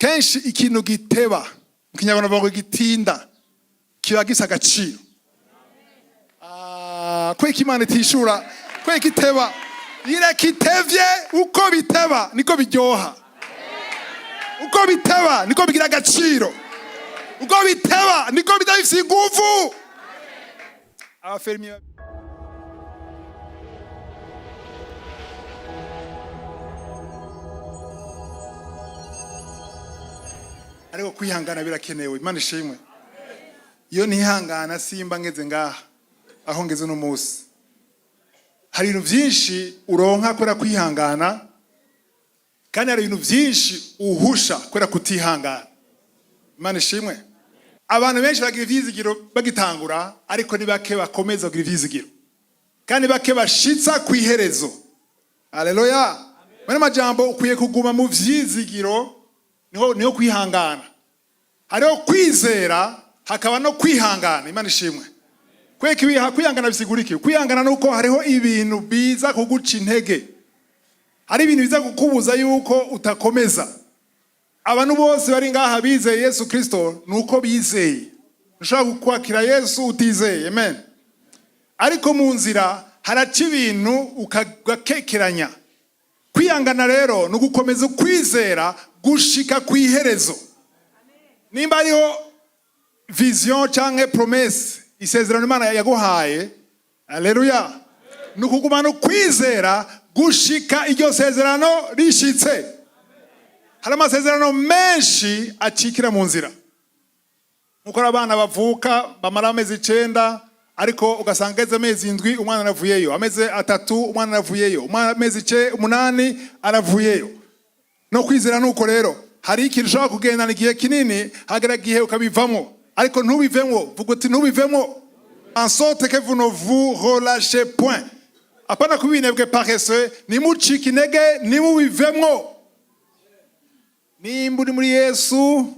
Kenshi ikintu giteba, mu Kinyarwanda bavuga ngo gitinda, kiba gisa agaciro. Ah, kweka Imana itishura, kweka iteba, ireka itevye. Uko biteba niko biryoha, uko biteba niko bigira agaciro, uko biteba niko biba bifise inguvu. Aba fermiers. Ariko kwihangana birakenewe. Imana ishimwe. Iyo ntihangana simba ngeze ngaha aho ngeze uno munsi. Hari ibintu byinshi uronka kubera kwihangana, kandi hari ibintu byinshi uhusha kubera kutihangana. Imana ishimwe. Abantu benshi bagira ivyizigiro bagitangura, ariko ni bake bakomeza kugira ivyizigiro, kandi bake bashitsa ku iherezo. Haleluya! Muri majambo, ukwiye kuguma mu vyizigiro. Niho kwihangana. Hariho kwizera, hakaba no kwihangana. Imana ishimwe. Kweka kwihangana bisigura iki? Kwihangana nuko hariho ibintu biza kuguca intege, hari ibintu biza kukubuza yuko utakomeza. Abantu bose bari ngaha bizeye Yesu Kristo, nuko bizeye. Ushobora kwakira Yesu utizeye, amen. Ariko mu nzira haraca ibintu ugakekeranya. Kwihangana rero ni ugukomeza ukwizera gushika ku iherezo. Nimba hariho vision canke promesse, isezerano Imana yaguhaye, aleluya, ni ukugumana ukwizera gushika iryo sezerano rishitse. Hari amasezerano menshi acikira mu nzira, nkuko ari abana bavuka bamara amezi 9, ariko ugasanga ageze amezi 7 umwana aravuyeyo, amezi 3 umwana aravuyeyo, umwana amezi 8 aravuyeyo. No kwizera nuko rero, hari ikintu ushobora kugendana igihe kinini, hagera igihe ukabivamo. Ariko ntubivemo, vuga uti: "Ntubivemo." En sorte que vous ne vous relâchez point. Apana kuba ibinebwe, paresseux. Nimucike intege, nimubivemo. Nimba uri muri Yesu,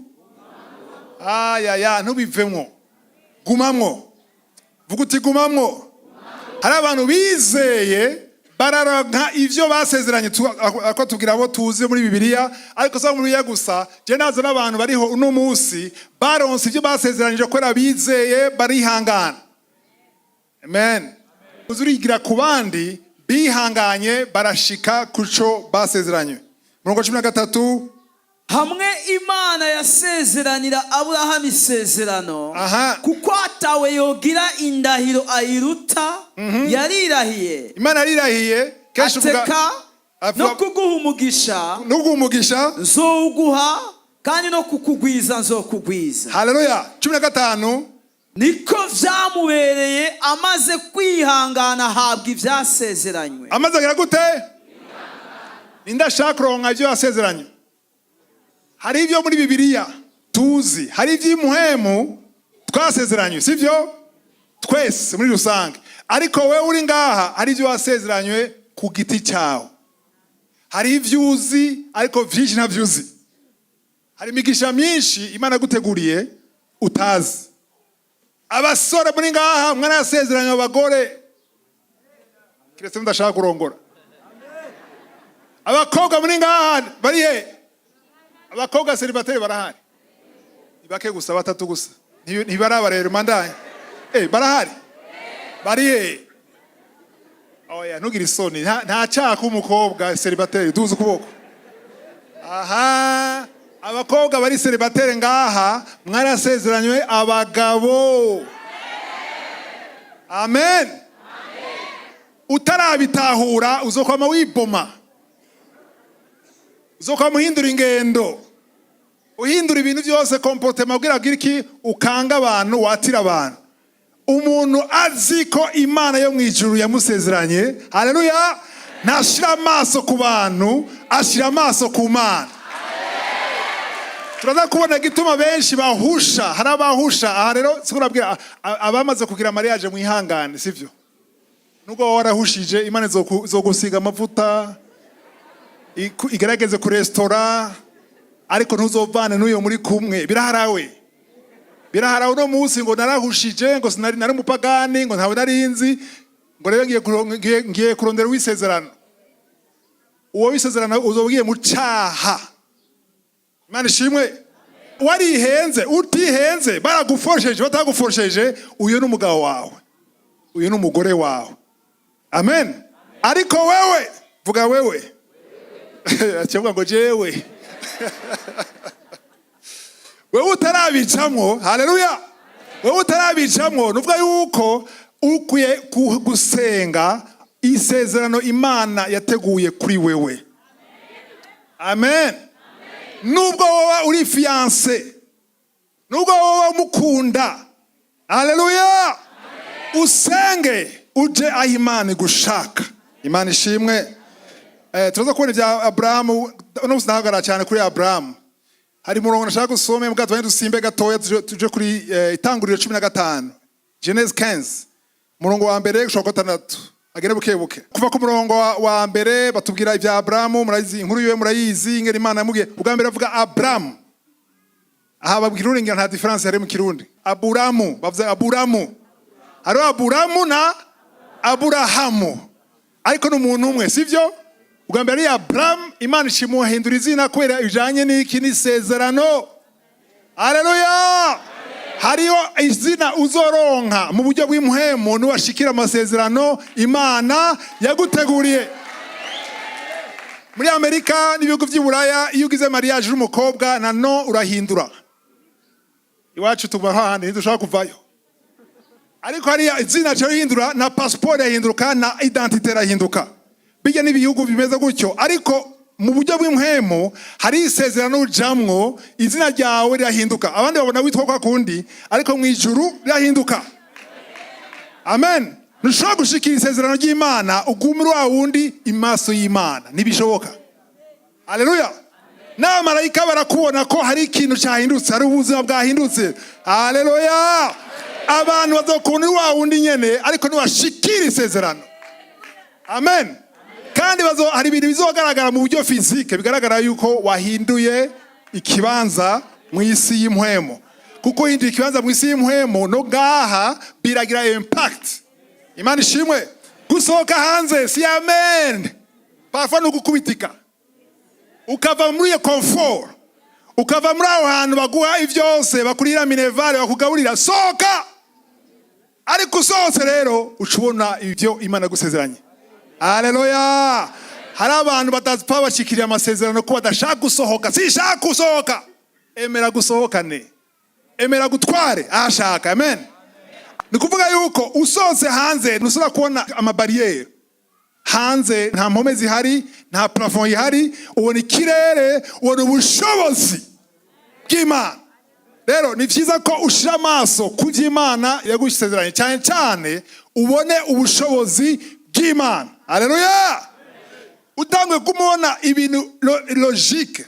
ayaya, ntubivemo, gumamwo. Vuga uti: "Gumamwo." Hari abantu bizeye bararonka ivyo basezeranye. Ako tubwira abo tuzi muri Bibiliya, ariko si abo muri Bibiliya gusa. Je naza n'abantu bariho uno munsi baronse ivyo basezeranyije kubera bizeye, barihangana. Amen. Uzi urigira ku bandi bihanganye barashika kuco basezeranye. Murongo wa 13. Hamwe Imana yasezeranira Aburahamu isezerano, kuko atawe yogira indahiro ayiruta, yarirahiye. Imana yarirahiye kenshi uvuga. Ateka no kuguha umugisha no umugisha nzowuguha, kandi no kukugwiza nzokugwiza. Haleluya. 15. Niko vyamubereye, amaze kwihangana ahabwa ivyasezeranywe. Amaze agira gute? Ninde ashaka kuronka ibyo yasezeranye? Hari ibyo muri Bibiliya tuzi, hari iby'imuhemu twasezeranywe, sibyo? Twese muri rusange. Ariko wowe uri ngaha, hari ibyo wasezeranywe ku giti cyawe. Hari ibyo uzi, ariko byinshi ntabyo uzi. Hari imigisha myinshi Imana yaguteguriye utazi. Abasore muri ngaha, mwarasezeranywe abagore, kiretse mudashaka kurongora. Abakobwa muri ngaha bari he? Abakobwa célibataires barahari? Ni bake gusa, batatu gusa. Ntibaraba rero mandanye. Barahari? Bari he? Oya, ntugire isoni. Nta cyaha k'umukobwa célibataire. Duze ukuboko. Aha, abakobwa bari célibataires ngaha, mwarasezeranywe abagabo. Amen. Utarabitahura uzokwama wiboma, uzokwama uhindura ingendo, uhindura ibintu byose, comportement, ubwira bwira iki, ukanga abantu, watira abantu. Umuntu azi ko Imana yo mu ijuru yamusezeranye, haleluya, ntashira amaso ku bantu, ashyira amaso ku Mana. Turaza kubona igituma benshi bahusha. Hari abahusha. Aha rero sikurabwira abamaze kugira mariage, mwihangane, sivyo? Nubwo waba warahushije, Imana izogusiga amavuta, igerageze kuresitora, ariko ntuzovane n'uyo muri kumwe. Biraharawe, biraharawe. Uno munsi ngo narahushije, ngo sinari, nari umupagani, ngo ntawe narinzi, ngo rero ngiye kurondera uwisezerano. Uwo w'isezerano uzoba ugiye mu caha. Imana ishimwe. Warihenze, utihenze, baragufosheje, batagufosheje, uyu ni umugabo wawe, uyu ni umugore wawe. Amen. Ariko wewe, vuga wewe, akivuga ngo jewe, wewe utarabicamwo, haleluya, wewe utarabicamwo, nuvuga yuko ukwiye gusenga isezerano Imana yateguye kuri wewe. Amen. Nubwo wowe uri fiancé, nubwo wowe umukunda, haleluya, usenge uje aho Imana igushaka. Imana ishimwe. Turaza kubona ibya Aburahamu. Uno munsi ndahagarara cyane kuri Aburahamu. Hari umurongo nashaka gusome mbwa tubane dusimbe gatoya, tuje kuri Itanguriro 15, Genèse 15, umurongo wa mbere gushika 6. Agere buke buke. Kuva ku murongo wa mbere batubwira ibya Aburahamu. Murayizi inkuru yiwe, murayizi ingene Imana yamubwiye. Ubwa mbere avuga Aburahamu. Aha babwira Kirundi, nta différence hari mu Kirundi. Aburamu, bavuze Aburamu. Hariho Aburamu na Aburahamu, ariko ni umuntu umwe, sivyo? Ubwa mbere ari Aburamu, Imana ishimuhindura izina kubera ijanye n'iki? N'isezerano. Haleluya. Hariho izina uzoronka mu buryo bw'impwemu niwashikira amasezerano Imana yaguteguriye. Muri Amerika n'ibihugu by'i Buraya, iyo ugize mariage n'umukobwa na no urahindura. Iwacu tuba hahandi, ntidushobora kuvayo. Ariko hariya izina cyo rihindura, na passport yahinduka, na identité irahinduka. Bijya n'ibihugu bimeze gutyo. Ariko mu buryo bw'impwemu hari isezerano ujamwo, izina ryawe rirahinduka. Abandi babona witwa kwa kundi, ariko mu ijuru rirahinduka. Amen. Ntushobora gushikira isezerano ry'Imana ugume uri wa wundi imaso y'Imana, ntibishoboka. Haleluya. N'abamarayika barakubona ko hari ikintu cyahindutse, hari ubuzima bwahindutse. Haleluya. Abantu bazokubona uri wa wundi nyene, ariko ntiwashikira isezerano. Amen. Kandi hari ibintu bizogaragara mu buryo physique, bigaragara yuko wahinduye ikibanza mu isi y'impwemu. Kuko uhinduye ikibanza mu isi y'impwemu, no ngaha biragira impact. Imana ishimwe. Gusohoka hanze si amen, parfois ni ugukubitika, ukava muri iyo confort, ukava muri aho hantu baguha ivyose, bakurira minerval, bakugaburira. Sohoka. Ariko usohotse rero, uca ubona ibyo Imana yagusezeranye. Haleluya. Hari abantu badapfa bashikiriye amasezerano ko badashaka gusohoka. Sishaka gusohoka. Emera gusohokane, emera gutware ahashaka. Amen. Ni kuvuga yuko usohotse hanze ntusubira kubona amabariyeri. Hanze nta mpome zihari, nta plafond ihari. Ubona ikirere, ubona ubushobozi bw'Imana. Rero ni byiza ko ushira amaso ku by'Imana yagusezeranye, cyane cyane ubone ubushobozi bw'Imana. Haleluya. Utanguye kumubona ibintu logique,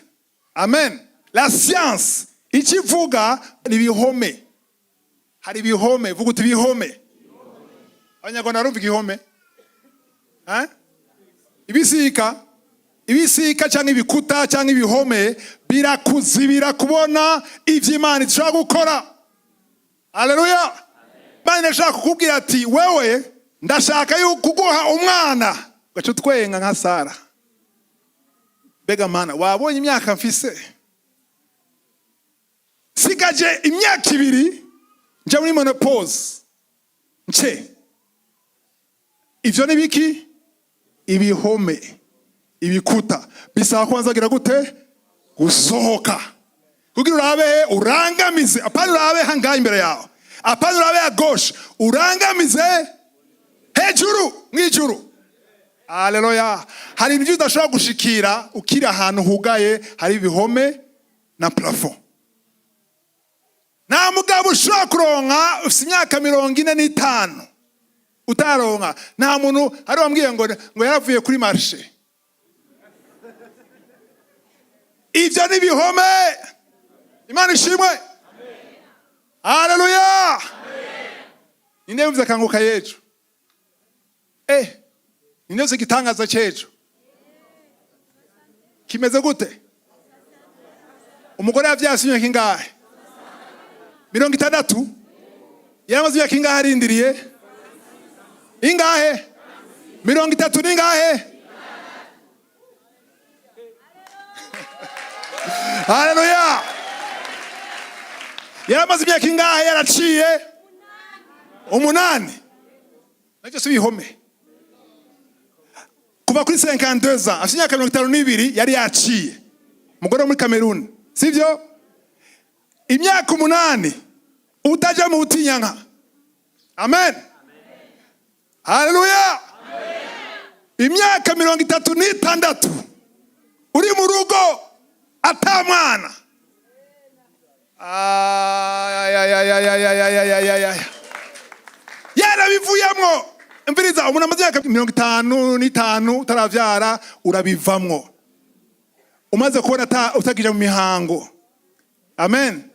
amen, la science icyo ivuga ni ibihome. Hari ibihome. Vuga uti ibihome. Abanyarwanda barumva igihome? Eh? Ibisika, ibisika cyangwa ibikuta cyangwa ibihome birakuzibira kubona ivyo Imana ishobora gukora. Haleluya. Imana irashaka kukubwira ati: "Wewe, ndashaka yuko kuguha umwana." Ugaca utwenga nka Sara: "Mbega Mana, wabonye imyaka mfise? Sigaje imyaka 2 nja muri ménopause." Nce ivyo ni biki? Ibihome, ibikuta. Bisaba kubanza kugira gute? Gusohoka, kugira urabe, urangamize. Apana urabe hangaha imbere yawe, apana urabe ya gauche, urangamize hejuru mw'ijuru. Haleluya. Hari ibintu udashobora gushikira ukiri ahantu hugaye, hari ibihome na plafond. Nta mugabo ushobora kuronka ufite imyaka 45 utaronka. Nta muntu. Hari wambwiye ngo yaravuye kuri marché. Ibyo ni ibihome. Imana ishimwe. Haleluya. Ninde yumvise akanguka y'ejo? Ninde yumvise igitangaza cy'ejo kimeze gute? Umugore yavyaye imyaka ingahe? 60. Yaramaze imyaka ingahe arindiriye? Ingahe? 30 n'ingahe? Haleluya! Yaramaze imyaka ingahe yaraciye? 8. Nacyo si bihome. Kuva kuri 52 ans, afite imyaka 52, yari yaciye. Umugore wo muri Cameroon, sibyo? Imyaka 8 utaja mu butinyanka. Amen, haleluya! Imyaka 36 uri mu rugo ata mwana. Ay, ay, ay, ay, ay, ay, ay, ay, ay, ay. Yarabivuyemwo. Mviriza, umuntu amaze imyaka 55 utaravyara, urabivamwo umaze kubona utakija mu mihango. Amen.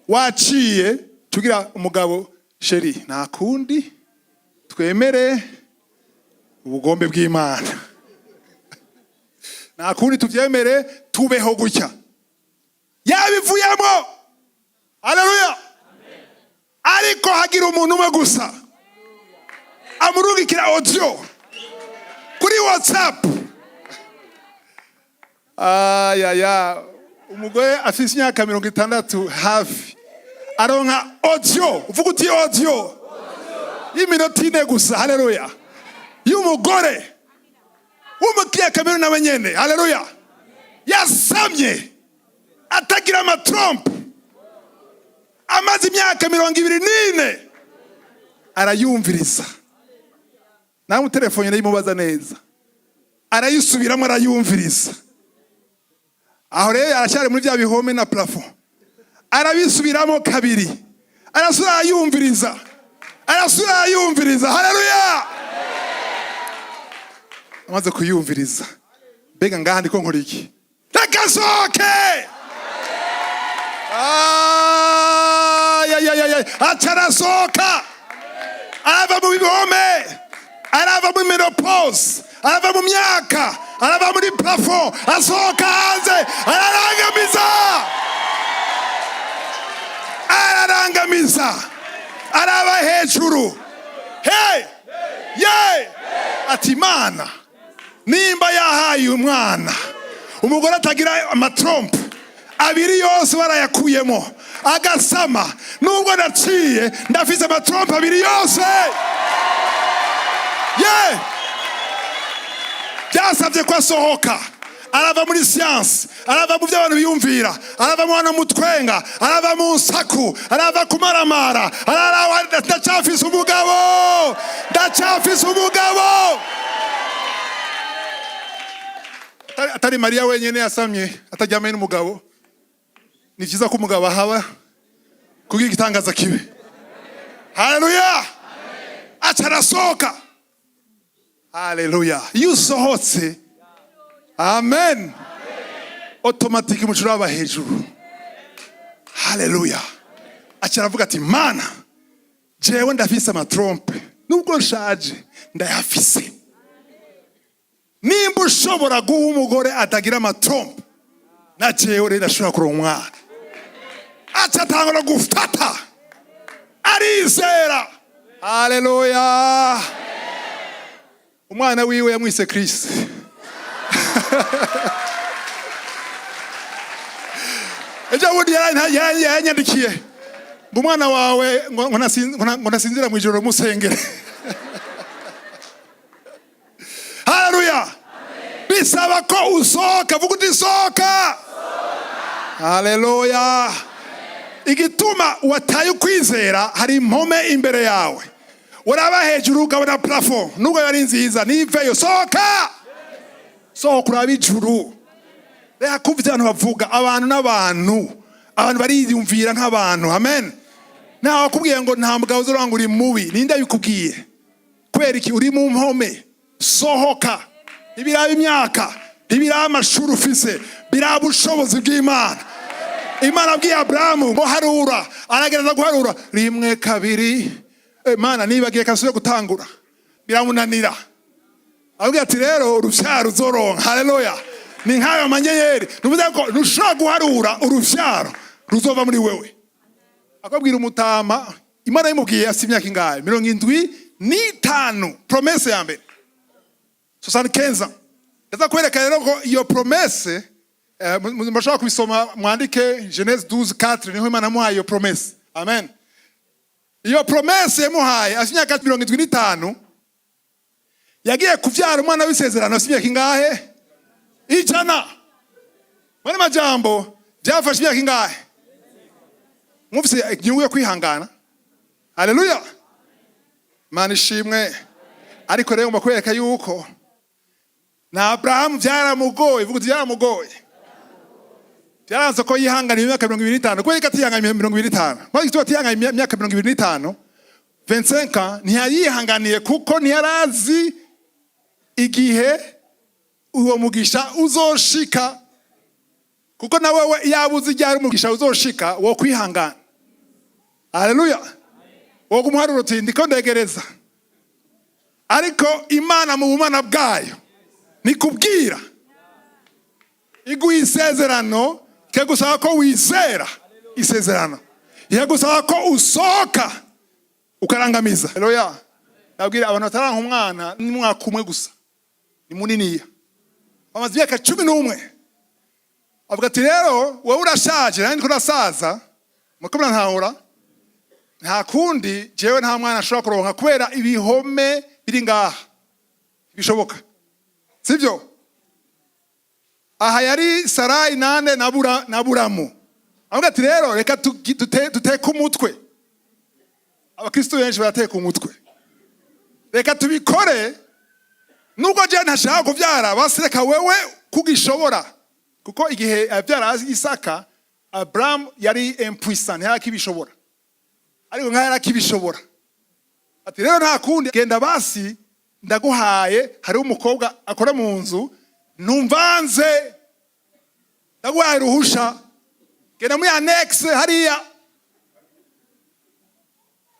Waciye tugira umugabo: "Chéri, nta kundi, twemere ubugombe bw'Imana, nta kundi, tuvyemere, tubeho gutya." Yabivuyemo. Haleluya! Ariko hagira umuntu umwe gusa amurungikira audio kuri WhatsApp. Ayaya, umugore afise imyaka 60 hafi aronka audio, uvuga uti audio y'iminota 4 gusa, haleluya, y'umugore w'umukiriya Kamere nawe nyene, haleluya, yasamye atagira amatrompes, amaze imyaka 24. Arayumviriza, nawe telefone ndayimubaza neza, arayisubiramo, arayumviriza. Aho rero aracyari muri bya bihome na plafond. Arabisubiramo kabiri, arasubira arayumviriza, arasubira arayumviriza. Haleluya! Amaze kuyumviriza: "Mbega ngaha ndiko nkora iki? Reka sohoke." Ay, ay, ay, ay. Aca arasohoka, arava mu bihome, arava muri ménopause, arava mu myaka, arava muri plafond, asohoka hanze, ararangamiza, ararangamiza, araba hejuru. Hey ye, ati: "Imana nimba yahaye umwana umugore atagira amatrompes, abiri yose barayakuyemo, agasama, nubwo naciye ndafise amatrompes abiri yose." Ye, byasabye ko asohoka, arava muri siyansi, arava mu byo abantu biyumvira, arava mu bantu mutwenga, arava mu nsaku, arava kumaramara, arava. "Ndacyafise umugabo, ndacyafise umugabo." Atari Mariya wenyine yasamye ataryamanye n'umugabo. Ni byiza ko umugabo ahaba kugira igitangaza kibe. Haleluya! Aca arasohoka. Haleluya! Iyo usohotse, amen, automatique umuco uraba hejuru. Haleluya! Aca aravuga ati: "Mana, jewe ndafise amatrompes, nubwo nshaje ndayafise. Nimba ushobora guha umugore atagira amatrompes, na jewe rero ndashobora kuronka umwana." Aca atangura gufata, arizera. Haleluya! Umwana wiwe yamwise Chris. Ejo bundi yaranyandikiye ngo umwana wawe ngo nasinzira mu ijoro, musengere. Haleluya! Bisaba ko usohoka. Vuga uti: "Sohoka." Haleluya! Igituma wataye ukwizera, hari impome imbere yawe, uraba hejuru ukabona plafond, nubwo ari nziza niveyo. Sohoka, sohoka urabe ijuru. Reka kumva ivyo abantu bavuga. Abantu n'abantu, abantu bariyumvira nk'abantu. Amen. Ntawe wakubwiye ngo nta mugabo uzoranga ngo uri mubi. Ninde abikubwiye? Kubera iki uri mu mpome? Sohoka. Ntibiraba imyaka, ntibiraba amashuri ufise, biraba ubushobozi bw'Imana. Imana abwiye Aburahamu ngo harura, aragerageza guharura rimwe, kabiri. Mana, nibagiye, kasubire gutangura, biramunanira. Ababwira ati: "Rero uruvyaro uzoronka, haleluya, ni nk'ayo manyenyeri." Nuvuze ko ntushobora guharura uruvyaro ruzova muri wewe. Akabwira umutama, Imana yimubwiye afite imyaka ingahe? 75. Promesse ya mbere, 75. Ndaza kwereka rero ko iyo promesse Murashobora kubisoma, mwandike Genèse 12:4, niho Imana yamuhaye iyo promesse. Amen. Iyo promesse yamuhaye afite imyaka 75. Yagiye kubyara umwana w'isezerano afite imyaka ingahe? 100. Muri majambo, byafashe imyaka ingahe? Mwumvise inyungu yo kwihangana? Haleluya, Imana ishimwe. Ariko rero ngomba kwereka yuko na Aburahamu byaramugoye. Vuga uti: "Byaramugoye." Byaranze ko yihanganiye imyaka 25. Kubera ko atihanganiye 25, mpamvu igituma atihanganiye imyaka 25, 25 ans, ntiyayihanganiye kuko ntiyarazi igihe uwo mugisha uzoshika. Kuko nawe we yaba uzi igihe ari umugisha uzoshika, wo kwihangana. Haleluya. Wo kumuharura uti: "Ndiko ndegereza." Ariko Imana mu bumana bwayo nikubwira, iguha isezerano, ikagusaba ko wizera isezerano, ikagusaba ko usohoka ukarangamiza. Haleluya. Nabwira abantu bataranka umwana n'umwaka umwe gusa ni muniniya, bamaze imyaka 11. Avuga ati: "Rero wowe urashaje, nanjye ndiko ndasaza, muriko murantahura. Nta kundi, jewe nta mwana ashobora kuronka kubera ibihome biri ngaha, bishoboka sibyo." Aha yari Sarayi nande na Buramu. Avuga ati: "Rero reka duteke umutwe." Abakristo benshi barateka umutwe. "Reka tubikore, nubwo jewe ntashaka kubyara, basi reka wewe kugishobora." Kuko igihe abyara Isaka, Abrahamu yari impuissant, ntiyari akibishobora, ariko nkaho yari akibishobora. Ati: "Rero nta kundi, genda basi, ndaguhaye, hariho umukobwa akora mu nzu, numvanze ndaguhaye uruhusha, genda muri annexe hariya."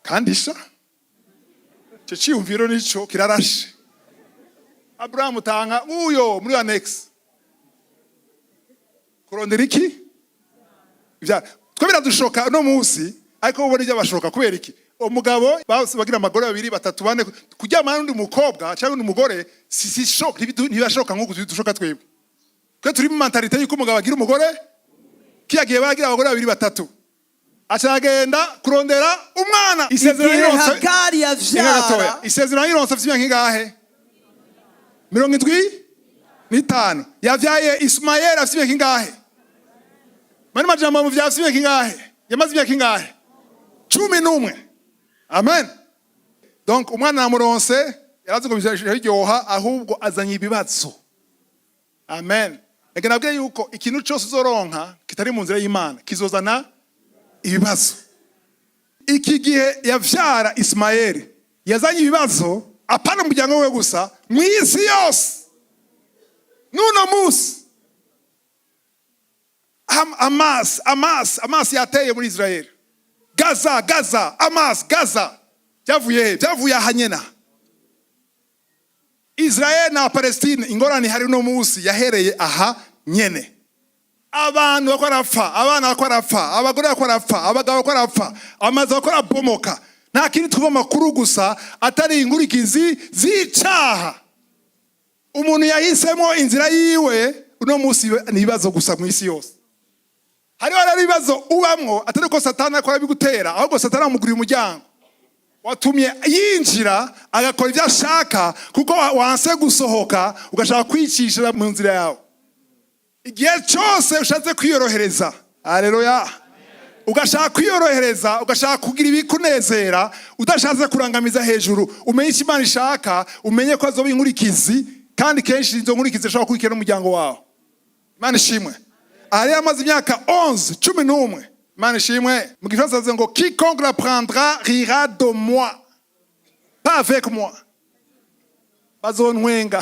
Kandi sha, icyo cyiyumviro nico kirarashe. Aburahamu tanga uyo muri annexe kurondera iki? Twe biradushoka uno munsi, ariko ubona ibyo bashoka. Kubera iki? Umugabo bagira abagore babiri, batatu, bane, kuryamana n'undi mukobwa cyangwa undi mugore si shock, ntibashoka nk'uko dushoka twebwe. Twe turi mu mentalité y'uko umugabo agira umugore. Kiya gihe bagira abagore babiri, batatu. Acagenda kurondera umwana. Isezerano Igihe yironse Hagari Inka gatoya. yavyara. Isezerano yironse afite imyaka ingahe? 75. Yavyaye Ismael afite imyaka ingahe? Mani majambo, mu afite imyaka ingahe? Yamaze imyaka ingahe? 11. Amen. Donc umwana namuronse, yarazi ngo biryoha, ahubwo azanye ibibazo. Amen. Reka nabwiye yuko ikintu cyose uzoronka kitari mu nzira y'Imana kizozana ibibazo. Iki gihe yavyara Ismaeli, yazanye ibibazo, apana umuryango we gusa, mu isi yose. N'uno munsi Hamas, Hamas, Hamas yateye muri Israel, Gaza, Gaza, Hamas, Gaza, byavuye he? Byavuye aha nyena. Israel na Palestine, ingorane ihari uno munsi yahereye aha nyene. Abantu bako barapfa, abana bako barapfa, abagore bako barapfa, abagabo bako barapfa, amazu bako arabomoka. Nta kindi twumva amakuru gusa atari inkurikizi z'icaha. Umuntu yahisemo inzira yiwe. Uno munsi ni ibibazo gusa mu isi yose. Hariho rero ibibazo ubamwo atari ko Satani akora bigutera, ahubwo Satani amuguriye umuryango watumye yinjira agakora ibyo ashaka, kuko wanse gusohoka, ugashaka kwicisha mu nzira yawe. Igihe cyose ushatse kwiyorohereza, haleluya, ugashaka kwiyorohereza, ugashaka kugira ibikunezera, udashatse kurangamiza hejuru, umenye icyo Imana ishaka, umenye ko azoba inkurikizi, kandi kenshi izo nkurikizi zishobora gukurikira n'umuryango wawe. Imana ishimwe. Aha rero amaze imyaka 11, 11. Imana ishimwe. Mu Gifaransa bavuze ngo: "Quiconque la prendra rira de moi, pas avec moi." Bazontwenga.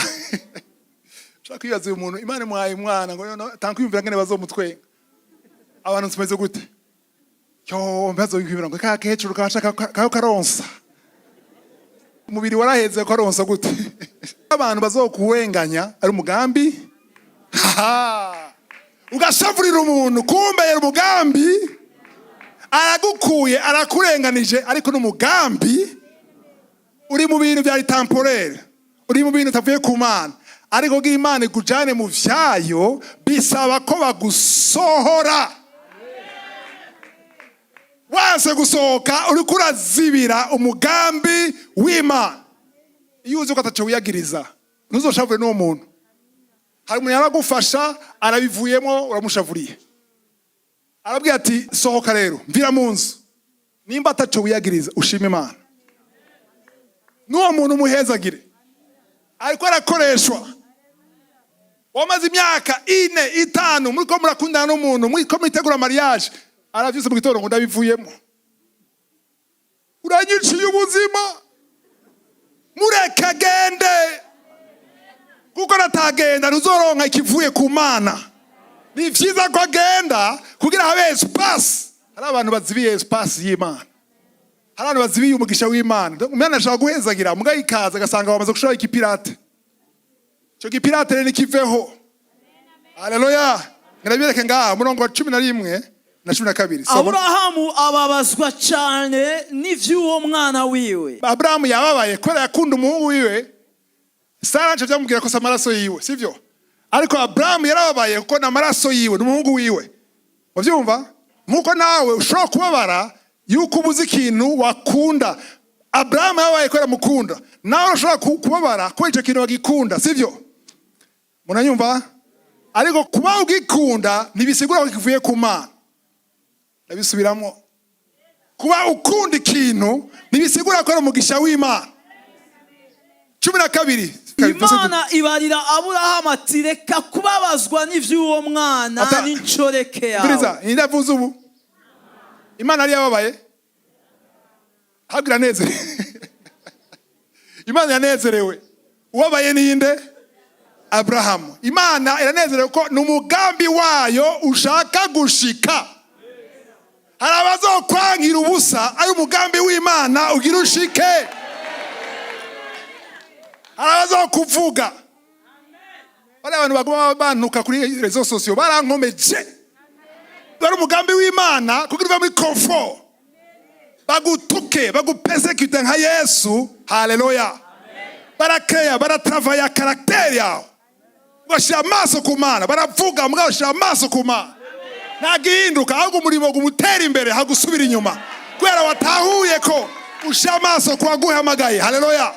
Ushaka kwibaza uyu muntu Imana imuhaye umwana ngo noneho tankwiyumvira ngene bazomutwenga. Abantu tumeze gute? Yo, bazokwiyumvira ngo ka kecuru kashaka kayo karonsa, umubiri waraheze, ko aronsa gute? Abantu bazokuwenganya ari umugambi. Haha. Ugashavurira umuntu, kumbe yari umugambi, aragukuye, arakurenganije, ariko n'umugambi uri mu bintu bya temporaire, uri mu bintu utavuye ku Mana. Ariko kugira Imana ikujane mu vyayo, bisaba ko bagusohora. Wanse gusohoka, uriko urazibira umugambi w'Imana. Iyo uzi ko ataco wiyagiriza, ntuzoshavure n'uwo muntu. Hari umuntu yaragufasha, arabivuyemo, uramushavuriye. Arabwira ati: "Sohoka rero, mvira mu nzu." Nimba ataco wiyagiriza, ushima Imana n'uwo muntu, umuhezagire, ariko arakoreshwa. Wamaze imyaka 4, 5 muriko murakundana n'umuntu, muriko mwitegura mariage, aravyutse mu gitondo ngo: "Ndabivuyemo, uranyiciye ubuzima." Mureke agende, kuko natagenda ntuzoronka ikivuye ku Mana. Ni vyiza ko agenda kugira habe espace. Hari abantu bazibiye espace y'Imana, hari abantu bazibiye umugisha w'Imana. Umwana ashaka guhezagira, muga ikaza agasanga wamaze gushiraho ikipirate. Ico gipirate rero nikiveho. Haleluya! Ngirabereke ngaha umurongo wa 11 na 12. Soma. Aburahamu ababazwa cyane n'ivy'uwo mwana wiwe. Aburahamu yababaye kubera yakunda umuhungu wiwe. Sara nco byamubwira ko si amaraso yiwe, sivyo? Ariko Aburahamu yarababaye kuko ni amaraso yiwe, ni umuhungu wiwe. Wabyumva nkuko nawe ushobora kubabara yuko ubuze ikintu wakunda. Aburahamu yababaye kubera amukunda. Nawe ushobora kubabara kubera icyo kintu wagikunda, sivyo? Muranyumva? Ariko kuba ugikunda ntibisigura ko kivuye ku Mana. Ndabisubiramo: kuba ukunda ikintu ntibisigura ko ari umugisha w'Imana. 12. Imana ibarira Aburahamu ati: "Reka kubabazwa n'ivy'uwo mwana n'inshoreke yawe." Umviriza, ndavuze ubu Imana yari yababaye, ahubwo iranezerewe. Imana yanezerewe. Ubabaye ninde? Aburahamu. Imana iranezerewe ko ni umugambi wayo ushaka gushika. Hari abazokwankira ubusa, ari umugambi w'Imana ugira ushike. Hari abazokuvuga. Bariya abantu baguma bantuka kuri réseaux sociaux barankomeje. Bari umugambi w'Imana kugira uve muri confort, bagutuke, bagupersécute nka Yesu. Haleluya! Barakeya, baratravaya caractère yawe, ugashyira amaso ku Mana. Baravuga, mugabo ushyira amaso ku Mana, ntagihinduka. Ahubwo umurimo gumutera imbere, hagusubira inyuma, kubera watahuye ko ushyira amaso ku waguhamagaye. Haleluya!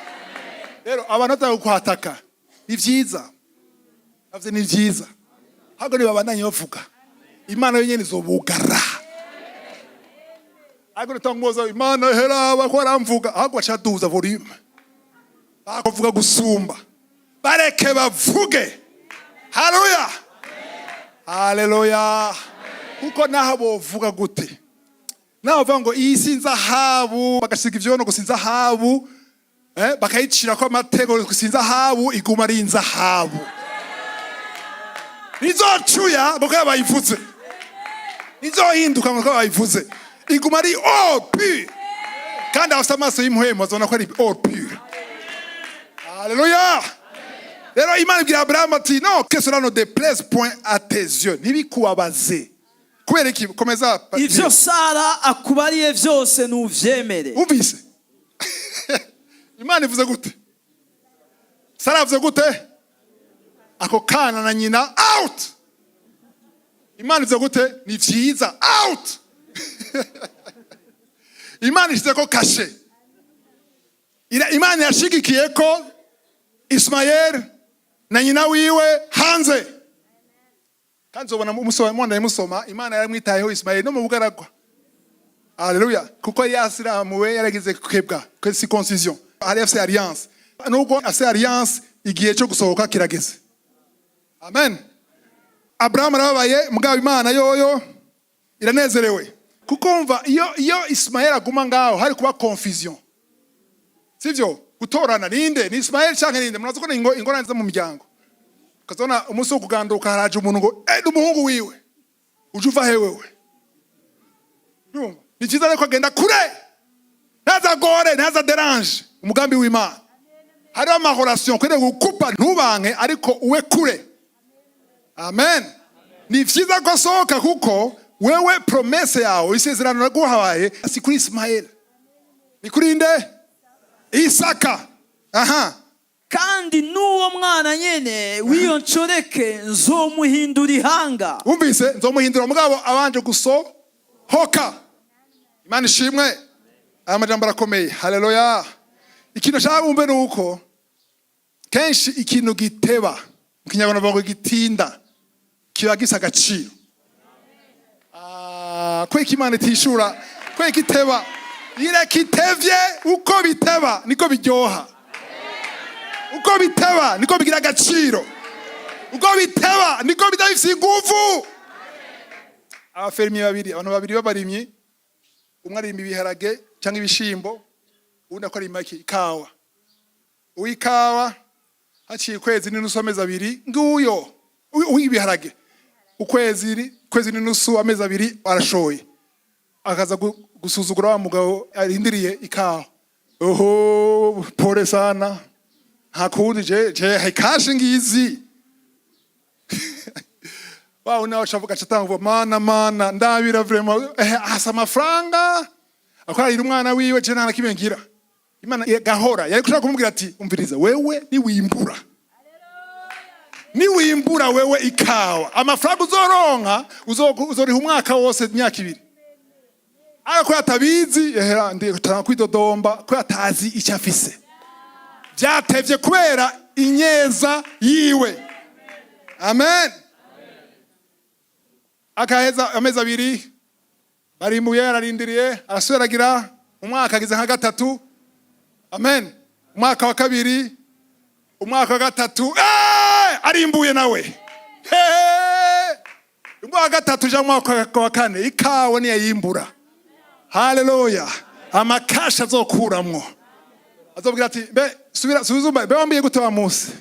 Rero abantu batari kuhataka, ni byiza. Navyo ni byiza, ahubwo nibabandanye bavuga, Imana yonyene izobugara. Ariko nitangoza Imana heraba ko aramvuga, ahubwo bacaduza volume, bakuvuga gusumba. Bareke bavuge. Haleluya, haleluya! Kuko naho bovuga gute, naho bavuga ngo iyi si inzahabu, bagasiga ivyono gusa inzahabu, bakayicira ko amatego gusa inzahabu, iguma ari inzahabu, ntizocuya ngo kubera bayivuze, ntizohinduka ngo kubera bayivuze. Iguma ari or pur. Kandi abafite amaso y'imuhemu bazobona ko ari or pur. Haleluya! Rero Imana ibwira Aburahamu ati: "No, que cela ne déplaise point à tes yeux." Ntibikubabaze. Kubera iki? Komeza. Ivyo Sara akubariye vyose nuvyemere. Wumvise Imana ivuze gute? Sara avuze gute? Ako kana na nyina out. Imana ivuze gute? Ni vyiza, out. Imana ishize ko cachet. Imana yashigikiye ko Ismael na nyina wiwe hanze. Kandi uzobona umusoma, mwana musoma, Imana yaramwitayeho Ismael no mu bugaragwa. Haleluya! Kuko yari yasiramuwe, yaragize kebwa, circoncision, hari afise alliance. Nubwo afise alliance, igihe cyo gusohoka kirageze. Amen. Abrahamu arababaye, mugabo Imana yoyo iranezerewe, kuko umva, iyo Ismael aguma ngaho, hari kuba confusion, sivyo? Gutorana ninde, ni Ismael canke ninde? Murazi ko ni ingorane zo mu miryango. Ukazona umunsi wo kuganduka haraje umuntu ngo: "Eh, ni umuhungu wiwe, uje uva he wewe?" Urumva? Ni cyiza rero ko agenda kure, ntazagore, ntaza dérange umugambi w'Imana. Hariho amahorasiyo ukwiriye gukupa, ntubanke, ariko uwe kure. Amen. Ni vyiza ko asohoka, kuko wewe promesse yawe, isezerano naguhaye, si kuri Ismael, ni kuri nde? Isaka. Aha. Kandi n'uwo mwana nyene w'iyo nshoreke nzomuhindura ihanga. Wumvise? Nzomuhindura, mugabo abanje gusohoka. Imana ishimwe. Aya majambo arakomeye. Haleluya. Ikintu nshaka wumve ni uko kenshi ikintu giteba, mu Kinyarwanda bavuga ngo gitinda, kiba gisa agaciro. Ah, kweka Imana itishura, kweka iteba, ireka itevye. Uko biteba niko biryoha, uko biteba niko bigira agaciro, uko biteba niko biba bifise inguvu. Aba fermiers babiri, abantu babiri b'abarimyi, umwe arima ibiharage cyangwa ibishimbo, uwundi akarima iki? Ikawa. Uw'ikawa haciye ukwezi n'inusu, amezi 2, nguyo. Uw'ibiharage ukwezi n'inusu, amezi 2, arashoye, akaza gusuzugura wa mugabo arindiriye ikawa. "Oho, pole sana, nta kundi, je kashi ngizi." Wawe nawe acavuga, aca, "Mana, mana, ndabira vraiment, asa amafaranga akorarira umwana wiwe, je nta na kimwe ngira." Imana gahora yari kushaka kumubwira ati: "Umviriza, wewe niwimbura wewe ikawa, amafaranga uzoronka uzoriha umwaka wose, imyaka 2." Ariko ko atabizi, ehera ndi kwidodomba ko atazi icyo afise. Byatevye kubera inyeza yiwe. Amen. Akaheza amezi 2, barimbuye, ararindiriye, arasubira agira umwaka, agize nka gatatu. Amen. Umwaka wa kabiri, umwaka wa gatatu, arimbuye nawe. Hey! Umwaka wa gatatu uja mu mwaka wa kane, ikawa niyayimbura, haleluya, amakasha azokuramwo, azobwira ati: "Mbe subira, subizuma, mbe wambwiye gute wa munsi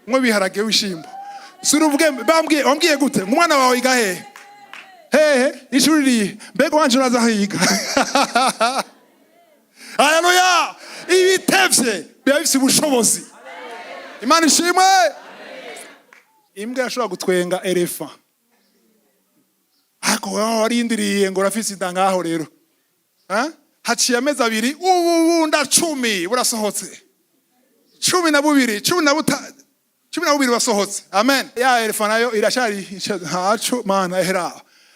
mwe biharage w'ishimbo? Subira uvuge, mbe wambwiye gute? Umwana wawe yiga hehe? Hehe ishuri ririhe? Mbega wanje uraza aho yiga?" Haleluya. Ibitevye biba bifise ubushobozi. Imana ishimwe. Imbwa yashobora gutwenga elefa, ariko wowe warindiriye ngo urafise inda ngaho rero. Ha? Haciye amezi 2, ububunda 10 burasohotse, 12, 12 basohotse. Amen. Ya elefa nayo irashari ntaco. Mana, ehera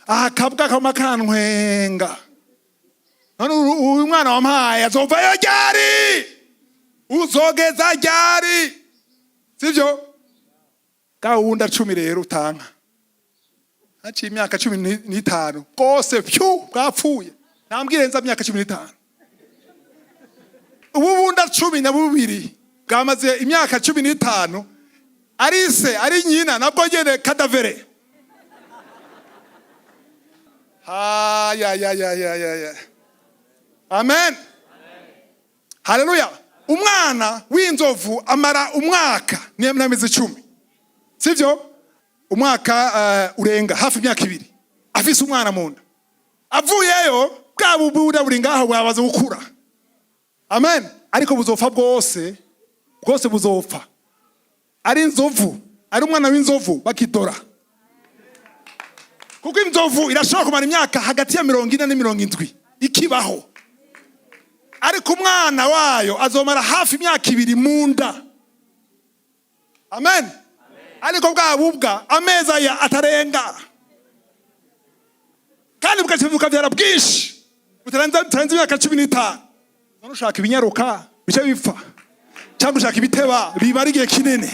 aha, kabwa kama kantwenga. None uyu mwana wampaye azovayo ryari? Uzogeza ryari? Sivyo? Gahunda 10 rero utanka, haciye imyaka 15 bwose pyu bwapfuye. Nambwire nza myaka 15, ububunda 12 bwamaze imyaka 15, ari se ari nyina nabwo nyene cadavre. Ya ya ya ya ya ya. Amen, haleluya. Umwana w'inzovu amara umwaka n'amezi 10, sivyo? Umwaka urenga hafi imyaka 2 afise umwana mu nda. Avuyeyo, bwa bubuda buri ngaho bwabaze gukura. Amen. Ariko buzopfa bwose, bwose buzopfa, ari inzovu ari umwana w'inzovu bakidora, kuko inzovu irashobora kumara imyaka hagati ya 40 na 70 ikibaho, ariko umwana wayo azomara hafi imyaka 2 mu nda. Amen. Ariko bwa bubwa amezi aya atarenga, kandi bugaca bukabyara bwinshi butarenze imyaka 15. None ushaka ibinyaruka bice bipfa, cyangwa ushaka ibiteba bibara igihe kinini?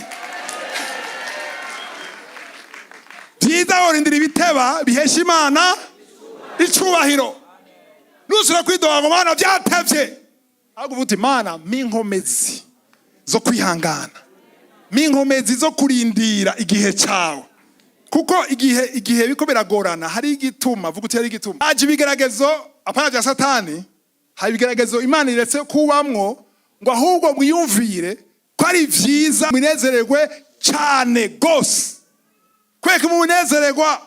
Byiza worindira ibiteba bihesha Imana icubahiro. Nusubira kwidoga ngo: "Mana, byatevye," ahubwo uvuga uti: "Mana, minkomezi zo kwihangana, minkomezi zo kurindira igihe cyawe," kuko igihe biko biragorana hari igituma. Vuga uti: "Hari igituma." Haje ibigeragezo, apana bya Satani, hari ibigeragezo Imana iretse kubamwo ngo ahubwo mwiyumvire ko ari vyiza, munezererwe cyane gose. Kweka munezererwa.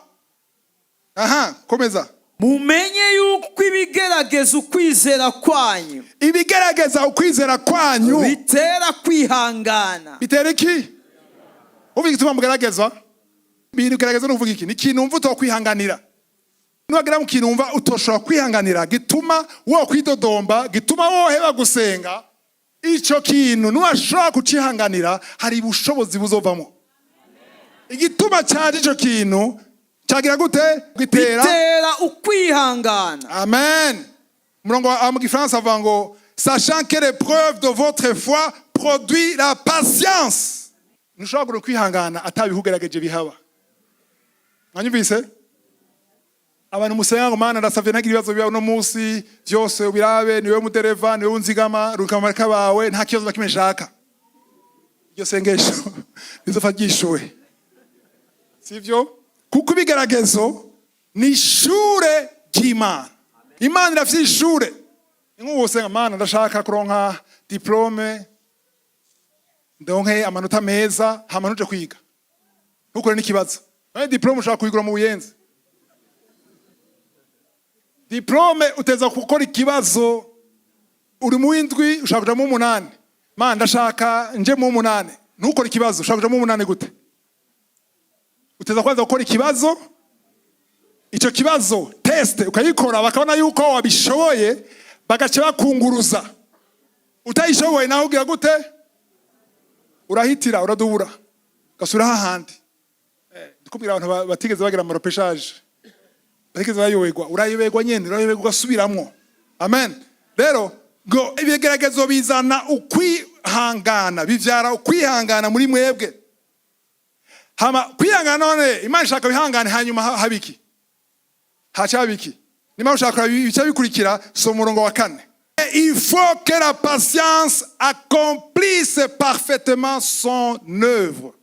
Aha, komeza. Mumenye yuko ibigerageza ukwizera kwanyu, ibigerageza ukwizera kwanyu, bitera kwihangana. Bitera iki? Uvuga igituma mugeragezwa. Ibintu gerageza ni uvuga iki? Ni ikintu wumva utokwihanganira. Niwagera mu kintu wumva utoshobora kwihanganira, gituma wo kwidodomba, gituma woheba gusenga. Ico kintu niwashobora kucihanganira, hari ubushobozi buzovamo. Igituma cyaje ico kintu cyagira gute? Gitera Bitera ukwihangana. Amen. Umurongo wa mu gifaransa avuga ngo: "Sachant que l'épreuve de votre foi produit la patience." Ntushobora kwihangana atabihugerageje bihaba. Mwanyumvise? Abantu musenga ngo: "Mana, ndasavye ntagira ibibazo biba uno munsi, vyose ubirabe, niwe mudereva, niwe unzigama, ruka amarika bawe, nta kibazo na kimwe nshaka." Iryo sengesho rizopfa ryishuwe, sivyo? Kuko ibigeragezo ni ishure ry'Imana. Imana irafite ishure. Ni nk'ubu usenga: "Mana, ndashaka kuronka diplôme, ndonke amanota meza," hama ntuje kwiga, ntukore n'ikibazo. None diplôme ushaka kuyigura mu Buyenzi? Diplôme uteza gukora ikibazo. Uri mu w'indwi, ushaka kuja mu w'umunani. "Mana, ndashaka nje mu w'umunani." Ntukore ikibazo, ushaka kuja mu w'umunani gute? Uteza kwanza gukora ikibazo. Icyo kibazo, test, ukayikora, bakabona yuko wabishoboye, bagaca bakunguruza. Utayishoboye nawe ugira gute? Urahitira, uradubura, ugasubira hahandi. Ndikubwira abantu batigeze bagira ama repêchage, batigeze bayoberwa. Urayoberwa nyene, urayoberwa, ugasubiramwo. Amen. Rero ngo ibigeragezo bizana ukwihangana, bivyara ukwihangana muri mwebwe. Hama kwihangana, none Imana ishaka wihangane, hanyuma haba iki? Haca haba iki? Nimba ushaka ibice bikurikira, soma umurongo wa 4. Il faut que la patience accomplisse parfaitement son œuvre.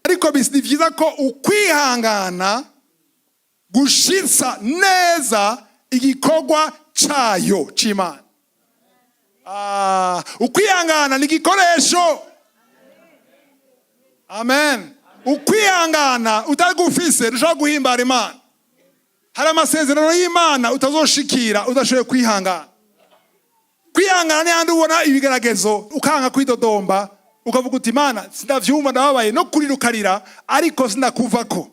Ariko ni byiza ko ukwihangana gushitsa neza igikorwa cayo c'Imana. Ah, ukwihangana ni igikoresho. Amen. Ukwihangana utagufise, ntushobora guhimbara Imana. Hari amasezerano y'Imana utazoshikira udashoboye kwihangana. Kwihangana ni handi ubona ibigeragezo, ukanga kwidodomba, ukavuga uti: "Imana, sindavyumva, ndababaye," no kurira ukarira, "ariko sindakuvako,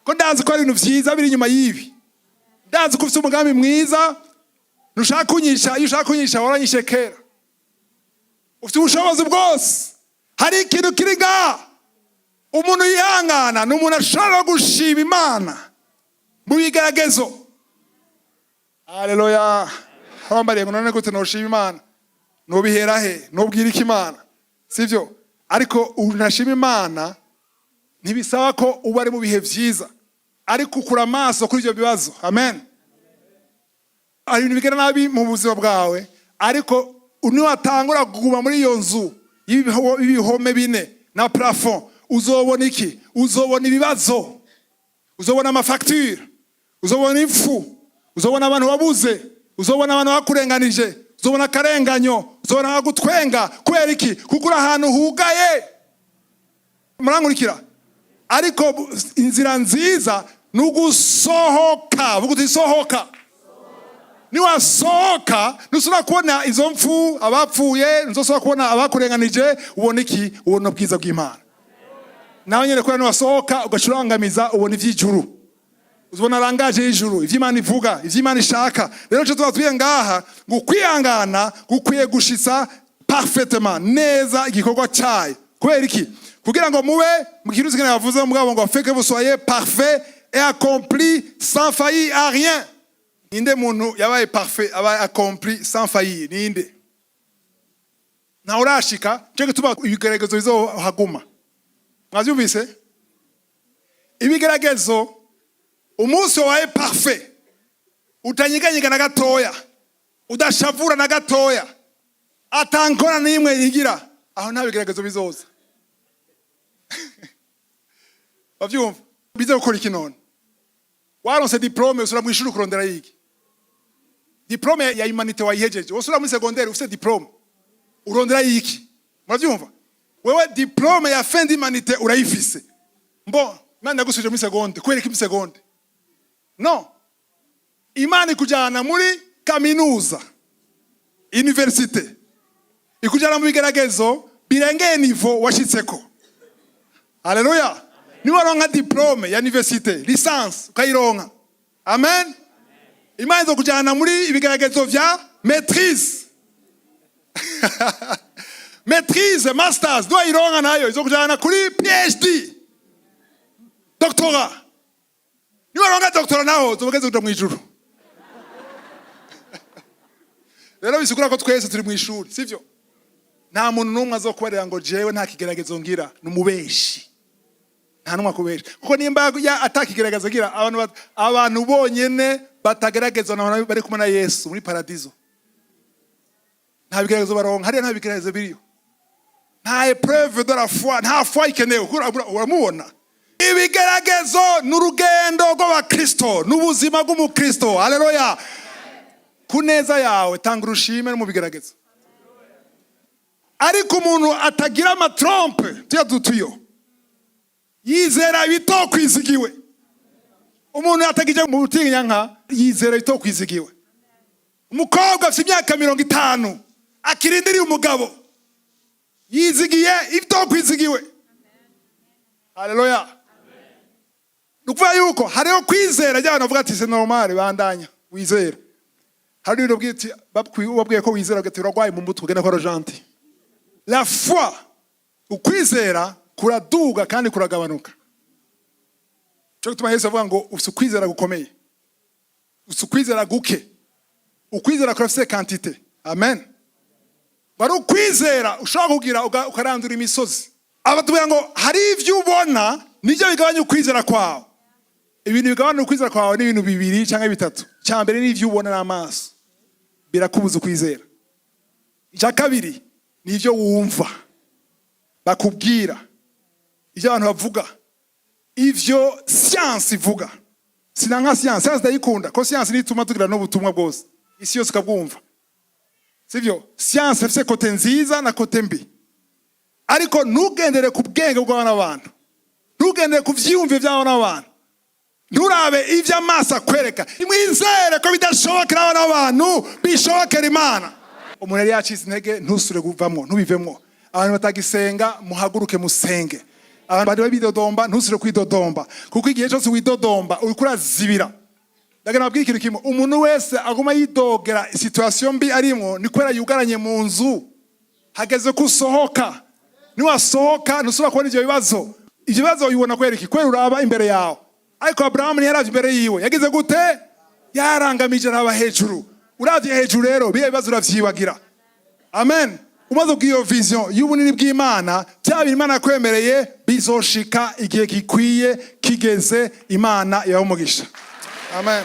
ko ndazi ko hari ibintu vyiza biri inyuma y'ibi. Ndazi ko ufite umugambi mwiza. Ntushaka kunyisha. Iyo ushaka kunyisha, waranyishe kera. Ufite ubushobozi bwose." Hari ikintu kiri ngaha. Umuntu yihangana ni umuntu ashobora gushima Imana mu bigeragezo. Haleluya! Wambariye ngo: "None gute noshima Imana? Nobihera he? Nobwira iki Imana?" Sivyo? Ariko unashima Imana, ntibisaba ko uba ari mu bihe vyiza, ariko ukura amaso kuri ibyo bibazo. Amen. Hari ibintu bigera nabi mu buzima bwawe, ariko niwatangura kuguma muri iyo nzu y'ibihome bine na plafond, uzobona iki? Uzobona ibibazo, uzobona ama factures, uzobona impfu, uzobona abantu wabuze, uzobona abantu bakurenganije, uzobona akarenganyo, uzobona abagutwenga. Kubera iki? Kuko uri ahantu hugaye. Murankurikira? Ariko inzira nziza ni ugusohoka. Vuga uti: "Sohoka." Niwasohoka, ntusubira kubona izo mpfu, abapfuye, ntuzosubira kubona abakurenganije. Ubona iki? Ubona ubwiza bw'Imana. Nawe nyine kubera niwasohoka ugacurangamiza, ubona iby'ijuru, uzibona langage y'ijuru, ivy'Imana ivuga, ivy'Imana ishaka. Rero ico tuba ngaha ngo kwihangana gukwiye gushitsa parfaitement, neza, igikorwa cyayo. Kubera iki? Kugira ngo mube mu kintu kigana bavuze mugabo ngo: "Afin que vous soyez parfait et accompli, sans faillir à rien." Ninde muntu yabaye parfait, abaye accompli, sans faillir? Ninde? Ntawe urashika. Cyo gituma ibigeragezo bizohaguma. Mwavyumvise? Ibigeragezo, umunsi wabaye parfait, utanyeganyega na gatoya, udashavura na gatoya, atankora n'imwe yigira aho, nta bigeragezo bizoza. Bavyumva? Bize gukora iki none? Waronse diplôme, usura mu ishuri kurondera yiki? Diplôme ya humanité wayihejeje, usura muri secondaire ufite diplôme, urondera yiki? Muravyumva? Wewe diplôme ya fin d'humanité urayifise. Mbo Imana yagusubije muri seconde kubera iki? Muri seconde no Imana ikujyana muri kaminuza, université, ikujyana mu bigeragezo birengeye niveau washitseko. Haleluya! Niba waronka diplôme ya université, licence ukayironka, amen, Imana izokujyana muri ibigeragezo vya maîtrise. Maîtrise, masters, niwayironka nayo izokujana kuri PhD, doctorat. Niwaronka doctorat naho uzoba ugeze kuja mw'ijuru. Rero bisigura ko twese turi mw'ishuri, sivyo? Nta muntu n'umwe azokubarira ngo jewe nta kigeragezo ngira, ni umubeshi. Nta n'umwe akubesha, kuko nimba atakigerageza agira, abantu bonyene batageragezwa ni abantu bari kumwe na Yesu muri paradizo. Nta bigeragezo baronka hariya, nta bigeragezo biriyo, nta épreuve de la foi, nta foi ikenewe kuko uramubona. Ibigeragezo ni urugendo rw'abakristo, n'ubuzima bw'umukristo. Haleluya! Ku neza yawe, tanga urushime no mu bigeragezo. Ariko umuntu atagira amatrompes, tuya dutuyo, yizera ibitokwizigiwe. Umuntu atagije mu butinyanka yizera ibitokwizigiwe. Umukobwa afite imyaka 50 akirindiriye umugabo, yizigiye ibitokwizigiwe. Haleluya! Ni ukuvuga yuko hariho kwizera ry'abantu bavuga ati: "C'est normal, bandanya wizere." Hari ibintu bwite babwiye ko wizera, ugati urarwaye mu mutwe, ugenda kwa rojanti. La foi, ukwizera kuraduga kandi kuragabanuka. Cyo gituma Yesu avuga ngo ufite ukwizera gukomeye, ufite ukwizera guke. Ukwizera kurafise quantité. Amen. Bari ukwizera ushobora kugira ukarandura imisozi. Abatubwira ngo hari ibyo ubona nibyo bigabanya ukwizera kwawe. Ibintu bigabanya ukwizera kwawe ni ibintu bibiri cyangwa bitatu. Icya mbere ni ibyo ubona n'amaso, birakubuza ukwizera. Icya kabiri ni ibyo wumva bakubwira, ibyo abantu bavuga, ivyo siyansi ivuga. Sinanka siyansi, siyansi ndayikunda, ko siyansi nituma tugira n'ubutumwa bwose, isi yose ikabwumva, sivyo? Siyansi ifise côté nziza na côté mbi, ariko ntugendere ku bwenge bw'abana b'abantu, ntugendere ku vyiyumviro by'abana b'abantu, nturabe ivyo amaso akwereka. Mwizere ko bidashobokera abana b'abantu bishobokera Imana. Umuntu yari yacitse intege, ntusure kuvamwo, ntubivemwo. Abantu batagisenga, muhaguruke musenge. Abantu bari bidodomba, ntusure kwidodomba, kuko igihe cyose widodomba uriko urazibira. Ndagira nabwire ikintu kimwe: umuntu wese aguma yidogera situation mbi arimwo, ni kubera yugaranye mu nzu. Hageze ko usohoka. Niwasohoka ntusubira kubona ivyo bibazo. Ivyo bibazo ubibona kubera iki? Kubera uraba imbere yawe. Ariko Aburahamu ntiyaravye imbere yiwe. Yagize gute? Yarangamije araba hejuru. Uravye hejuru rero, biriya bibazo uravyibagira. Amen. Umaze kugira iyo vision y'ubunini bw'Imana, bya bintu Imana yakwemereye bizoshika igihe gikwiye kigeze. Imana ibahe umugisha. Amen.